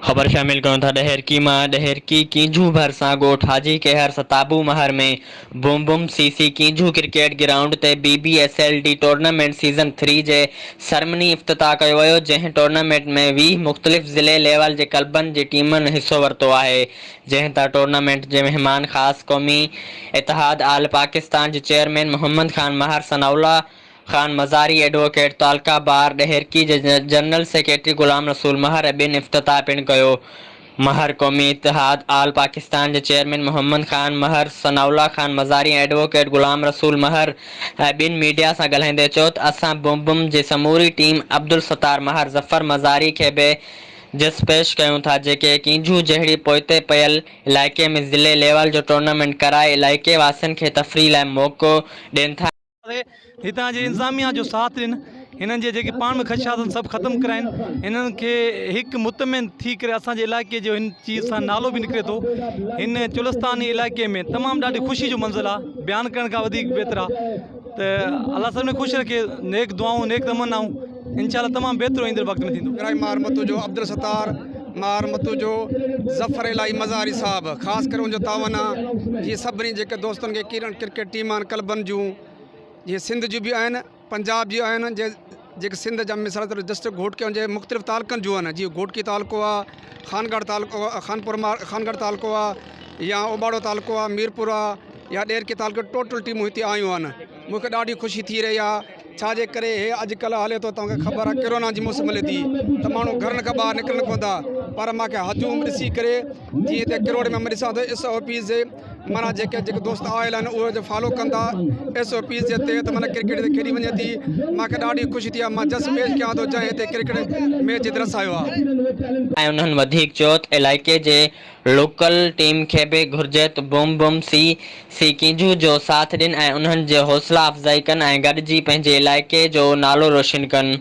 خبر شامل ڪيون ٿا ڏهرڪي مان ڏهرڪي ڪينجهو ڀرسان ڳوٺ Haji Kehar Sitabo Mahar ۾ boom boom C C Keenjho cricket ground تي B B S L D tournament season three جي سرمني افتتاح ڪيو ويو جنهن ٽورنامينٽ ۾ 20 مختلف ضلعي ليول جي ڪلبن جي ٽيمن حصو ورتو آهي جنهن تان ٽورنامينٽ جي مهمان خاص قومي اتحاد آل پاڪستان جي چيئرمين محمد خان مهر ثناء الله خان مزاري ايڊووڪيٽ تعلقه بار ڏهرڪي جي جنرل سيڪريٽري غلام رسول مهر ۽ ٻين افتتاح پڻ ڪيو. مهر قومي اتحاد آل پاڪستان جي چيئرمين محمد خان مهر، ثناء الله خان مزاري ۽ ايڊووڪيٽ غلام رسول مهر ۽ ٻين ميڊيا سان ڳالهائيندي چيو ته اسان بم بم جي سموري ٽيم عبدالستار مهر، ظفر مزاري کي به جس پيش ڪيون ٿا جيڪي ڪينجهو جهڙي پوئتي پيل علائقي ۾ ضلعي ليول جو ٽورنامينٽ ڪرائي علائقي واسين کي تفريح لاء موقعو ڏين ٿا. هتان جي انتظاميا جو ساٿ ڏين هنن جي جيڪي پاڻ ۾ خدشات آهن سڀ ختم ڪرائين هنن کي هڪ مطمئن ٿي ڪري اسان جي علائقي جو هن چيز سان نالو به نڪري ٿو هن چولستاني علائقي ۾ تمام ڏاڍي خوشي جو منظر آهي بيان ڪرڻ کان وڌيڪ بهتر آهي ته الله سڀني خوش رکي نيڪ دعائون نيڪ تمنائون انشاء الله تمام بهتر ايندڙ وقت ۾ ٿيندو. ابراهيم مار متو جو عبدالستار مار متو جو ظفر الاهي مزاري صاحب خاص ڪري ان جو تعاون آ جيئن سڀني جيڪي دوستن کي ڪيرڻ ڪرڪيٽ ٽيم آهن ڪلبن جون جيئن سنڌ جون به آهن پنجاب جون آهن جي جيڪي سنڌ جا مثال طور ڊسٽرڪ گهوٽڪي جي مختلف تعلقن جون آهن جيئن گهوٽڪي تعلقو آ خانگڙهه تعلقو آ خانپور مار خانگڙهه تعلقو آ يا اوٻاڙو تعلقو آ ميرپور آ يا ڏيرڪي تعلقو ٽوٽل ٽيمون هتي آيون آهن مون کي ڏاڍي خوشي ٿي رهي آهي ڇا جي ڪري هي اڄ ڪلهه هلي ٿو توهان کي خبر آهي ڪرونا جي موسم هلي ٿي ته ماڻهو گهرن کان ٻاهر نڪرن ڪونه ٿا پر مان کي هجوم ڏسي ڪري جيئن هتي ڪروڙ ۾ ڏسان ٿو ايس او پيز جي معنيٰ جيڪي جيڪي دوست آيل آهن اهي فالو ڪن ٿا ايس او پيز جي تحت معنيٰ ڪرڪيٽ هتي کيڏي وڃي ٿي مان کي ڏاڍي خوشي ٿي آهي مان جس پيش ڪيان ٿو جنهن هتي ڪرڪيٽ ميچ هتي رسايو آهي. ۽ انهن وڌيڪ چيو ته علائقي جي لوڪل ٽيم کي به گهرجي ته بوم بوم سي سي ڪينجهو جو ساٿ ڏين ۽ انهن جي حوصلا افزائي ڪن ۽ گڏجي پنهنجي علائقي جو نالو روشن ڪن.